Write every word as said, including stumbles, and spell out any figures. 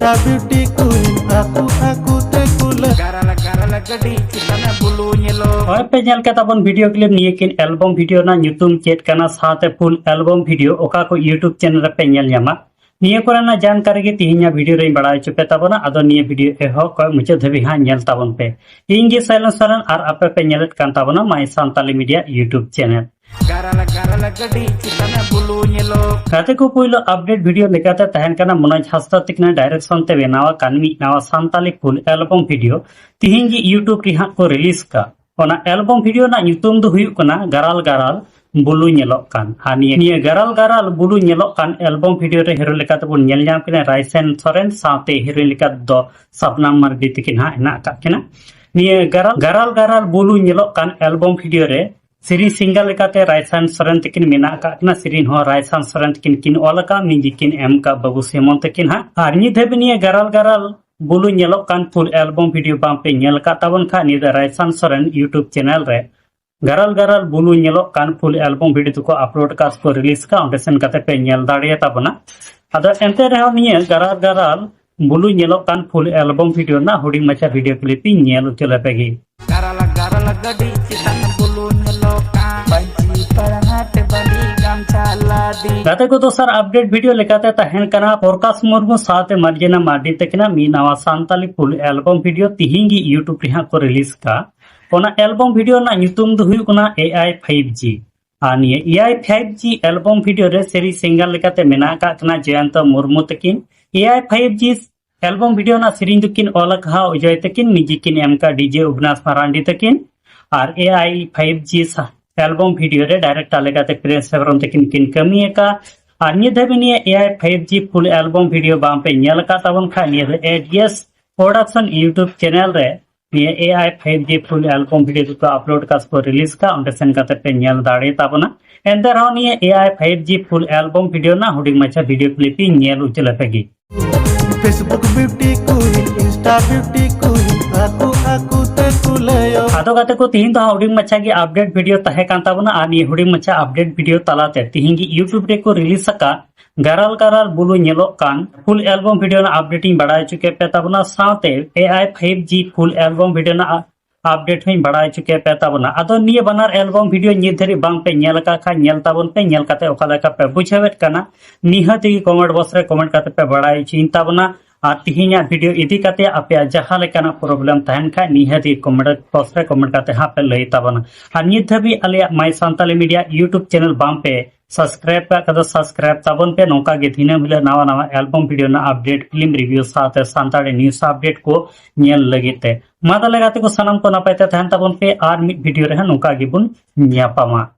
Beauty ᱠᱩᱭᱤᱱ ᱟᱠᱚ ᱟᱠᱚ ᱛᱮ ᱠᱩᱞᱟᱹ᱾ ᱜᱟᱨᱟᱞ ᱜᱟᱨᱟᱞ ᱜᱟᱹᱰᱤ ᱪᱮᱛᱟᱱ ᱵᱩᱞᱩ ᱧᱮᱞᱚᱜ᱾ ᱦᱚᱭ ᱯᱮ ᱧᱮᱞ ᱠᱮᱫ ᱛᱟᱵᱚᱱ ᱵᱷᱤᱰᱤᱭᱳ ᱠᱞᱤᱯ, ᱱᱤᱭᱟᱹ ᱠᱤᱱ ᱮᱞᱵᱚᱢ ᱵᱷᱤᱰᱤᱭᱳ ᱨᱮᱱᱟᱜ ᱧᱩᱛᱩᱢ ᱪᱮᱫ ᱠᱟᱱᱟ, ᱥᱟᱶᱛᱮ ᱯᱷᱩᱞ ᱮᱞᱵᱚᱢ ᱵᱷᱤᱰᱤᱭᱳ ᱚᱠᱟ ᱠᱚ YouTube ᱪᱮᱱᱮᱞ ᱨᱮᱯᱮ ᱧᱮᱞ ᱧᱟᱢᱟ, ᱱᱤᱭᱟᱹ ᱠᱚᱨᱮᱱᱟᱜ ᱡᱟᱱᱠᱟᱨᱤ ᱜᱮ ᱛᱤᱦᱤᱧᱟᱜ ᱵᱷᱤᱰᱤᱭᱳ ᱨᱮᱧ ᱵᱟᱲᱟᱭ ᱦᱚᱪᱚ ᱯᱮ ᱛᱟᱵᱚᱱᱟ᱾ ᱟᱫᱚ ᱱᱤᱭᱟᱹ ᱵᱷᱤᱰᱤᱭᱳ ᱮᱦᱚᱵ ᱠᱷᱚᱱ ᱢᱩᱪᱟᱹᱫ ᱫᱷᱟᱹᱵᱤᱡ ᱦᱟᱸᱜ ᱧᱮᱞ ᱛᱟᱵᱚᱱ ᱯᱮ᱾ ᱤᱧ ᱜᱮ ᱥᱟᱭᱞᱮᱱ ᱥᱚᱨᱮᱱ ᱟᱨ ᱟᱯᱮ ᱯᱮ ᱧᱮᱞᱮᱫ ᱠᱟᱱ ᱛᱟᱵᱚᱱᱟ My Santali Media YouTube channel᱾ ᱜᱟᱨᱟᱞ ᱜᱟᱨᱟᱞ ᱜᱟᱹᱰᱤ ᱪᱮᱛᱟᱱ ᱵᱩᱞᱩ ᱧᱮᱞᱚᱜ᱾ ᱜᱟᱛᱮ ᱠᱚ, ᱯᱩᱭᱞᱩ ᱟᱯᱰᱮᱴ ᱵᱷᱤᱰᱤᱭᱳ ᱞᱮᱠᱟᱛᱮ ᱛᱟᱦᱮᱱ ᱠᱟᱱᱟ ᱢᱚᱱᱳᱡᱽ ᱦᱟᱸᱥᱫᱟ ᱛᱟᱹᱠᱤᱱᱟᱜ ᱰᱟᱭᱨᱮᱠᱥᱚᱱ ᱛᱮ ᱵᱮᱱᱟᱣ ᱟᱠᱟᱱ ᱢᱤᱫ ᱱᱟᱣᱟ ᱥᱟᱱᱛᱟᱞᱤ ᱯᱷᱩᱞ ᱮᱞᱵᱚᱢ ᱵᱷᱤᱰᱤᱭᱳ ᱛᱤᱦᱤᱧ ᱜᱮ YouTube ᱨᱮ ᱦᱟᱸᱜ ᱠᱚ ᱨᱤᱞᱤᱡᱽ ᱠᱟᱜ᱾ ᱚᱱᱟ ᱮᱞᱵᱚᱢ ᱵᱷᱤᱰᱤᱭᱳ ᱨᱮᱱᱟᱜ ᱧᱩᱛᱩᱢ ᱫᱚ ᱦᱩᱭᱩᱜ ᱠᱟᱱᱟ ᱜᱟᱨᱟᱞ ᱜᱟᱨᱟᱞ ᱵᱩᱞᱩ ᱧᱮᱞᱚᱜ ᱠᱟᱱ᱾ ᱟᱨ ᱱᱤᱭᱟᱹ, ᱱᱤᱭᱟᱹ ᱜᱟᱨᱟᱞ ᱜᱟᱨᱟᱞ ᱵᱩᱞᱩ ᱧᱮᱞᱚᱜ ᱠᱟᱱ ᱮᱞᱵᱚᱢ ᱵᱷᱤᱰᱤᱭᱳ ᱨᱮ ᱦᱤᱨᱳ ᱞᱮᱠᱟ ᱛᱮᱵᱚᱱ ᱧᱮᱞ ᱧᱟᱢ ᱠᱤᱱᱟ ᱨᱟᱭᱥᱟᱱ ᱥᱚᱨᱮᱱ, ᱥᱟᱶᱛᱮ ᱦᱤᱨᱳᱭᱤᱱ ᱞᱮᱠᱟ ᱫᱚ ᱥᱟᱵᱱᱟᱢ ᱢᱟᱨᱰᱤ ᱛᱟᱹᱠᱤᱱ ᱦᱟᱸᱜ ᱦᱮᱱᱟᱜ ᱟᱠᱟᱫ ᱠᱤᱱᱟ᱾ ᱱᱤᱭᱟᱹ ᱜᱟᱨᱟᱞ, ᱜᱟᱨᱟᱞ ᱜᱟᱨᱟᱞ ᱵᱩᱞᱩ ᱧᱮᱞᱚᱜ ᱠᱟᱱ ᱮᱞᱵᱚᱢ ᱵᱷᱤᱰᱤᱭᱳ ᱨᱮ ᱥᱮᱨᱮᱧ ᱥᱤᱝᱜᱟᱨ ᱞᱮᱠᱟᱛᱮ ᱨᱟᱭᱥᱟᱱ ᱥᱚᱨᱮᱱ ᱛᱟᱹᱠᱤᱱ ᱢᱮᱱᱟᱜ ᱟᱠᱟᱫ ᱠᱤᱱᱟ᱾ ᱥᱮᱨᱮᱧ ᱦᱚᱸ ᱨᱟᱭᱥᱟᱱ ᱥᱚᱨᱮᱱ ᱛᱟᱹᱠᱤᱱ ᱠᱤᱱ ᱚᱞ ᱟᱠᱟᱫ, ᱢᱤᱭᱩᱡᱤᱠ ᱠᱤᱱ ᱮᱢ ᱟᱠᱟᱫ ᱵᱟᱹᱵᱩ ᱥᱮᱢᱚᱱ ᱛᱟᱹᱠᱤᱱ ᱦᱟᱸᱜ᱾ ᱟᱨ ᱱᱤᱛ ᱫᱷᱟᱹᱵᱤᱡ ᱱᱤᱭᱟᱹ ᱜᱟᱨᱟᱞ ᱜᱟᱨᱟᱞ ᱵᱩᱞᱩ ᱧᱮᱞᱚᱜ ᱠᱟᱱ ᱯᱷᱩᱞ ᱮᱞᱵᱚᱢ ᱵᱷᱤᱰᱤᱭᱳ ᱵᱟᱝ ᱯᱮ ᱧᱮᱞ ᱟᱠᱟᱫ ᱛᱟᱵᱚᱱ ᱠᱷᱟᱱ, ᱱᱤᱭᱟᱹ ᱫᱚ ᱨᱟᱭᱥᱟᱱ ᱥᱚᱨᱮᱱ YouTube ᱪᱮᱱᱮᱞ ᱨᱮ ᱜᱟᱨᱟᱞ ᱜᱟᱨᱟᱞ ᱵᱩᱞᱩ ᱧᱮᱞᱚᱜ ᱠᱟᱱ ᱯᱷᱩᱞ ᱮᱞᱵᱚᱢ ᱵᱷᱤᱰᱤᱭᱳ ᱫᱚᱠᱚ ᱟᱯᱞᱳᱰ ᱟᱠᱟᱫ ᱥᱮᱠᱚ ᱨᱤᱞᱤᱡᱽ ᱟᱠᱟᱫ, ᱚᱸᱰᱮ ᱥᱮᱱ ᱠᱟᱛᱮ ᱯᱮ ᱧᱮᱞ ᱫᱟᱲᱮᱭᱟᱛᱟ ᱵᱚᱱᱟ᱾ ᱟᱫᱚ ᱮᱱᱛᱮ ᱨᱮᱦᱚᱸ ᱱᱤᱭᱟᱹ ᱜᱟᱨᱟᱞ ᱜᱟᱨᱟᱞ ᱵᱩᱞᱩ ᱧᱮᱞᱚᱜ ᱠᱟᱱ ᱯᱷᱩᱞ ᱮᱞᱵᱚᱢ ᱵᱷᱤᱰᱤᱭᱳ ᱨᱮᱱᱟᱜ ᱦᱩᱰᱤᱧ ᱢᱟᱪᱷᱟ ᱵᱷᱤᱰᱤᱭᱳ ᱠᱞᱤᱯ ᱤᱧ ᱧᱮᱞ ᱦᱚᱪᱚ ᱞᱮᱯᱮ ᱜᱮ᱾ ᱜᱟᱨᱟᱞ ᱜᱟᱨᱟᱞ ᱜᱟᱹᱰᱤ ᱪᱮᱛᱟᱱ ᱵᱩᱞᱩ ᱧᱮᱞᱚᱜ ᱠᱟᱱ ᱯᱟᱹᱧᱪᱤ ᱯᱟᱲᱦᱟᱴ ᱵᱟᱸᱫᱮ ᱜᱟᱢᱪᱷᱟ ᱞᱟᱫᱮ᱾ ᱜᱟᱛᱮ ᱠᱚ, ᱫᱚᱥᱟᱨ ᱟᱯᱰᱮᱴ ᱵᱷᱤᱰᱤᱭᱳ ᱞᱮᱠᱟᱛᱮ ᱛᱟᱦᱮᱱ ᱠᱟᱱᱟ ᱯᱨᱚᱠᱟᱥ ᱢᱩᱨᱢᱩ ᱥᱟᱶᱛᱮ ᱢᱟᱨᱡᱤᱱᱟ ᱢᱟᱨᱰᱤ ᱛᱟᱹᱠᱤᱱᱟᱜ ᱢᱤᱫ ᱱᱟᱣᱟ ᱥᱟᱱᱛᱟᱞᱤ ᱯᱷᱩᱞ ᱮᱞᱵᱚᱢ ᱵᱷᱤᱰᱤᱭᱳ ᱛᱤᱦᱤᱧ ᱜᱮ YouTube ᱨᱮ ᱦᱟᱸᱜ ᱠᱚ ᱨᱤᱞᱤᱡᱽ ᱠᱟᱜ᱾ ᱚᱱᱟ ᱮᱞᱵᱚᱢ ᱵᱷᱤᱰᱤᱭᱳ ᱨᱮᱱᱟᱜ ᱧᱩᱛᱩᱢ ᱫᱚ ᱦᱩᱭᱩᱜ ᱠᱟᱱᱟ ᱮ ᱟᱭ ᱯᱷᱟᱭᱤᱵᱷ ᱡᱤ᱾ ᱟᱨ ᱱᱤᱭᱟᱹ A I five G album video ᱨᱮ ᱥᱮᱨᱮᱧ ᱥᱤᱝᱜᱟᱨ ᱞᱮᱠᱟᱛᱮ ᱢᱮᱱᱟᱜ ᱟᱠᱟᱫ ᱠᱤᱱᱟ ᱡᱚᱭᱚᱱᱛᱚ ᱢᱩᱨᱢᱩ ᱛᱟᱹᱠᱤᱱ᱾ ᱮ I five G album video ᱨᱮᱱᱟᱜ ᱥᱮᱨᱮᱧ ᱫᱚᱠᱤᱱ ᱚᱞ ᱟᱠᱟᱫᱼᱟ ᱚᱡᱚᱭ ᱛᱟᱹᱠᱤᱱ, ᱢᱤᱭᱩᱡᱤᱠ ᱠᱤᱱ ᱮᱢ ᱟᱠᱟᱫ ᱰᱤᱡᱮ ᱚᱵᱤᱱᱟᱥ ᱢᱟᱨᱟᱱᱰᱤ ᱛᱟᱹᱠᱤᱱ᱾ ᱟᱨ ᱮ ᱟᱭ ᱯᱷᱟᱭᱤᱵᱷ ᱡᱤ ᱥᱟ-, ᱮᱞᱵᱚᱢ ᱵᱷᱤᱰᱤᱭᱳ ᱨᱮ ᱰᱟᱭᱨᱮᱠᱴᱚᱨ ᱞᱮᱠᱟᱛᱮ ᱯᱨᱤᱱᱥ ᱦᱮᱢᱵᱨᱚᱢ ᱛᱟᱹᱠᱤᱱ ᱠᱤᱱ ᱠᱟᱹᱢᱤ ᱟᱠᱟᱫᱼᱟ᱾ ᱟᱨ ᱱᱤᱭᱟᱹ ᱫᱷᱟᱹᱵᱤᱡ ᱱᱤᱭᱟᱹ ᱮ ᱟᱭ ᱯᱷᱟᱭᱤᱵᱷ ᱡᱤ ᱯᱷᱩᱞ ᱮᱞᱵᱚᱢ ᱵᱷᱤᱰᱤᱭᱳ ᱵᱟᱝ ᱯᱮ ᱧᱮᱞ ᱟᱠᱟᱫ ᱛᱟᱵᱚᱱ ᱠᱷᱟᱱ, ᱱᱤᱭᱟᱹ ᱫᱚ ᱮᱰ ᱭᱮᱥ ᱯᱨᱚᱰᱟᱠᱥᱚᱱ YouTube ᱪᱮᱱᱮᱞ ᱨᱮ ᱱᱤᱭᱟᱹ ᱮ ᱟᱭ ᱯᱷᱟᱭᱤᱵᱷ ᱡᱤ ᱯᱷᱩᱞ ᱮᱞᱵᱚᱢ ᱵᱷᱤᱰᱤᱭᱳ ᱫᱚᱠᱚ ᱟᱯᱞᱳᱰ ᱟᱠᱟᱫ ᱥᱮᱠᱚ ᱨᱤᱞᱤᱡᱽ ᱟᱠᱟᱫ, ᱚᱸᱰᱮ ᱥᱮᱱ ᱠᱟᱛᱮ ᱯᱮ ᱧᱮᱞ ᱫᱟᱲᱮ ᱛᱟᱵᱚᱱᱟ᱾ ᱮᱱᱛᱮ ᱨᱮᱦᱚᱸ ᱱᱤᱭᱟᱹ ᱮ ᱟᱭ ᱯᱷᱟᱭᱤᱵᱷ ᱡᱤ ᱯᱷᱩᱞ ᱮᱞᱵᱚᱢ ᱵᱷᱤᱰᱤᱭᱳ ᱨᱮᱱᱟᱜ ᱦᱩᱰᱤᱧ ᱢᱟᱪᱷᱟ ᱵᱷᱤᱰᱤᱭᱳ ᱠᱞᱤᱯ ᱤᱧ ᱧᱮᱞ ᱦᱚᱪᱚ ᱞᱮᱯᱮ ᱜᱮ᱾ Facebook ᱵᱤᱭᱩᱴᱤ ᱠᱩᱭᱤᱱ, Insta ᱵᱤᱭᱩᱴᱤ ᱠᱩᱭᱤᱱ, ᱟᱠᱚ ᱟᱠᱚ ᱛᱮ ᱠᱚ ᱞᱟᱹᱭᱚᱜ᱾ ᱟᱫᱚ ᱜᱟᱛᱮ ᱠᱚ, ᱛᱤᱦᱤᱧ ᱫᱚ ᱦᱟᱸᱜ ᱦᱩᱰᱤᱧ ᱢᱟᱪᱷᱟ ᱜᱮ ᱟᱯᱰᱮᱴ ᱵᱷᱤᱰᱤᱭᱳ ᱛᱟᱦᱮᱸ ᱠᱟᱱ ᱛᱟᱵᱚᱱᱟ, ᱟᱨ ᱱᱤᱭᱟᱹ ᱦᱩᱰᱤᱧ ᱢᱟᱪᱷᱟ ᱟᱯᱰᱮᱴ ᱵᱷᱤᱰᱤᱭᱳ ᱛᱟᱞᱟᱛᱮ ᱛᱤᱦᱤᱧ ᱜᱮ YouTube ᱨᱮᱠᱚ ᱨᱤᱞᱤᱡᱽ ᱟᱠᱟᱫ ᱜᱟᱨᱟᱞ ᱜᱟᱨᱟᱞ ᱵᱩᱞᱩ ᱧᱮᱞᱚᱜ ᱠᱟᱱ ᱯᱷᱩᱞ ᱮᱞᱵᱚᱢ ᱵᱷᱤᱰᱤᱭᱳ ᱨᱮᱱᱟᱜ ᱟᱯᱰᱮᱴ ᱤᱧ ᱵᱟᱲᱟᱭ ᱦᱚᱪᱚ ᱠᱮᱫ ᱯᱮ ᱛᱟᱵᱚᱱᱟ, ᱥᱟᱶᱛᱮ ᱮ ᱟᱭ ᱯᱷᱟᱭᱤᱵᱷ ᱡᱤ ᱯᱷᱩᱞ ᱮᱞᱵᱚᱢ ᱵᱷᱤᱰᱤᱭᱳ ᱨᱮᱱᱟᱜ ᱟᱯᱰᱮᱴ ᱦᱚᱸᱧ ᱵᱟᱲᱟᱭ ᱦᱚᱪᱚ ᱠᱮᱫ ᱯᱮ ᱛᱟᱵᱚᱱᱟ᱾ ᱟᱫᱚ ᱱᱤᱭᱟᱹ ᱵᱟᱱᱟᱨ ᱮᱞᱵᱚᱢ ᱵᱷᱤᱰᱤᱭᱳ ᱱᱤᱛ ᱫᱷᱟᱹᱨᱤᱡ ᱵᱟᱝ ᱯᱮ ᱧᱮᱞ ᱟᱠᱟᱫ ᱠᱷᱟᱱ, ᱧᱮᱞ ᱛᱟᱵᱚᱱ ᱯᱮ, ᱧᱮᱞ ᱠᱟᱛᱮ ᱚᱠᱟ ᱞᱮᱠᱟ ᱯᱮ ᱵᱩᱡᱷᱟᱹᱣᱮᱫ ᱠᱟᱱᱟ, ᱱᱤᱦᱟᱹᱛ ᱜᱮ ᱠᱚᱢᱮᱱᱴ ᱵᱚᱠᱥ ᱨᱮ ᱠᱚᱢᱮᱱᱴ ᱠᱟᱛᱮ ᱯᱮ ᱵᱟᱲᱟᱭ ᱦᱚᱪᱚᱧ ᱛᱟᱵᱚᱱᱟ᱾ ᱟᱨ ᱛᱤᱦᱤᱧᱟᱜ ᱵᱷᱤᱰᱤᱭᱳ ᱤᱫᱤ ᱠᱟᱛᱮ ᱟᱯᱮᱭᱟᱜ ᱡᱟᱦᱟᱸ ᱞᱮᱠᱟᱱᱟᱜ ᱯᱨᱚᱵᱞᱮᱢ ᱛᱟᱦᱮᱱ ᱠᱷᱟᱱ, ᱱᱤᱦᱟᱹᱛ ᱜᱮ ᱠᱚᱢᱮᱱᱴ ᱵᱚᱠᱥ ᱨᱮ ᱠᱚᱢᱮᱱᱴ ᱠᱟᱛᱮ ᱦᱟᱸᱜ ᱯᱮ ᱞᱟᱹᱭ ᱛᱟᱵᱚᱱᱟ᱾ ᱟᱨ ᱱᱤᱛ ᱫᱷᱟᱹᱵᱤᱡ ᱟᱞᱮᱭᱟᱜ ᱢᱟᱭ ᱥᱟᱱᱛᱟᱞᱤ ᱢᱤᱰᱤᱭᱟ ᱭᱩᱴᱩᱵᱽ ᱪᱮᱱᱮᱞ ᱵᱟᱝ ᱯᱮ ᱥᱟᱵᱥᱠᱨᱟᱭᱤᱵ ᱠᱟᱜ ᱠᱷᱟᱱ ᱫᱚ ᱥᱟᱵᱥᱠᱨᱟᱭᱤᱵ ᱛᱟᱵᱚᱱ ᱯᱮ, ᱱᱚᱝᱠᱟ ᱜᱮ ᱫᱤᱱᱟᱹᱢ ᱦᱤᱞᱳᱜ ᱱᱟᱣᱟ ᱱᱟᱣᱟ ᱮᱞᱵᱚᱢ ᱵᱷᱤᱰᱤᱭᱳ ᱨᱮᱱᱟᱜ ᱟᱯᱰᱮᱴ, ᱯᱷᱤᱞᱢ ᱨᱤᱵᱷᱤᱭᱩ ᱥᱟᱶᱛᱮ ᱥᱟᱱᱛᱟᱲᱤ ᱱᱤᱭᱩᱡᱽ ᱟᱯᱰᱮᱴ ᱠᱚ ᱧᱮᱞ ᱞᱟᱹᱜᱤᱫ ᱛᱮ᱾ ᱢᱟ ᱛᱟᱦᱞᱮ ᱜᱟᱛᱮ ᱠᱚ, ᱥᱟᱱᱟᱢ ᱠᱚ ᱱᱟᱯᱟᱭ ᱛᱮ ᱛᱟᱦᱮᱱ ᱛᱟᱵᱚᱱ ᱯᱮ, ᱟᱨ ᱢᱤᱫ ᱵᱷᱤᱰᱤᱭᱳ ᱨᱮ ᱦᱟᱸᱜ ᱱᱚᱝᱠᱟ ᱜᱮᱵᱚᱱ ᱧᱟᱯᱟᱢᱟ᱾